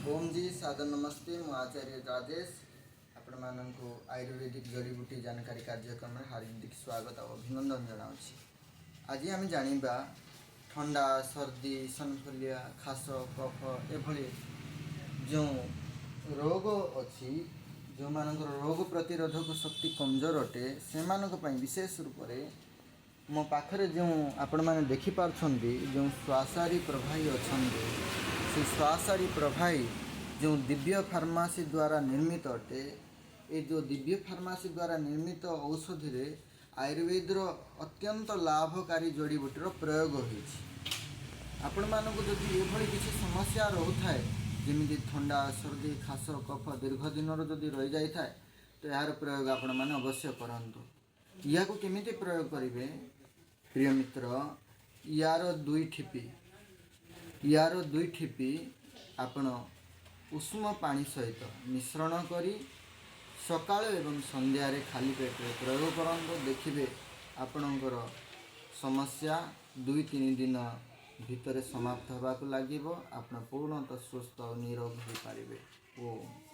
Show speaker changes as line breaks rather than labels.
Om G, ସାଦର ନମସ୍ତେ। ମୁଁ ଆଚାର୍ଯ୍ୟ ରାଜେଶ ଆପଣମାନଙ୍କୁ ଆୟୁର୍ବେଦିକ ଜଡ଼ିବୁଟି ଜାନକାରୀ କାର୍ଯ୍ୟକ୍ରମରେ ହାର୍ଦ୍ଦିକ ସ୍ୱାଗତ ଆଉ ଅଭିନନ୍ଦନ ଜଣାଉଛି। ଆଜି ଆମେ ଜାଣିବା, ଥଣ୍ଡା, ସର୍ଦ୍ଦି, ଇସନଫୁଲିଆ, ଖାସ, କଫ ଏଭଳି ଯେଉଁ ରୋଗ ଅଛି, ଯେଉଁମାନଙ୍କର ରୋଗ ପ୍ରତିରୋଧକ ଶକ୍ତି କମଜୋର ଅଟେ, ସେମାନଙ୍କ ପାଇଁ ବିଶେଷ ରୂପରେ ମୋ ପାଖରେ ଯେଉଁ ଆପଣମାନେ ଦେଖିପାରୁଛନ୍ତି, ଯେଉଁ ଶ୍ୱାସାରୀ ପ୍ରବାହୀ ଅଛନ୍ତି, ସେ ଶ୍ୱାସାରୀ ପ୍ରବାହୀ ଯେଉଁ ଦିବ୍ୟ ଫାର୍ମାସି ଦ୍ୱାରା ନିର୍ମିତ ଅଟେ। ଏ ଯେଉଁ ଦିବ୍ୟ ଫାର୍ମାସି ଦ୍ୱାରା ନିର୍ମିତ ଔଷଧିରେ ଆୟୁର୍ବେଦର ଅତ୍ୟନ୍ତ ଲାଭକାରୀ ଜଡ଼ିବୁଟିର ପ୍ରୟୋଗ ହୋଇଛି। ଆପଣମାନଙ୍କୁ ଯଦି ଏଭଳି କିଛି ସମସ୍ୟା ରହୁଥାଏ, ଯେମିତି ଥଣ୍ଡା, ସର୍ଦ୍ଦି, ଖାସ, କଫ ଦୀର୍ଘ ଦିନରୁ ଯଦି ରହିଯାଇଥାଏ, ତ ଏହାର ପ୍ରୟୋଗ ଆପଣମାନେ ଅବଶ୍ୟ କରନ୍ତୁ। ଏହାକୁ କେମିତି ପ୍ରୟୋଗ କରିବେ, ପ୍ରିୟ ମିତ୍ର? ୟାର 2 ଠିପି ଆପଣ ଉଷୁମ ପାଣି ସହିତ ମିଶ୍ରଣ କରି ସକାଳ ଏବଂ ସନ୍ଧ୍ୟାରେ ଖାଲି ପେଟରେ ପ୍ରୟୋଗ କରନ୍ତୁ। ଦେଖିବେ, ଆପଣଙ୍କର ସମସ୍ୟା 2-3 ଦିନ ଭିତରେ ସମାପ୍ତ ହେବାକୁ ଲାଗିବ। ଆପଣ ପୂର୍ଣ୍ଣତଃ ସୁସ୍ଥ ଓ ନିରୋଗ ହୋଇପାରିବେ। ଓମ୍।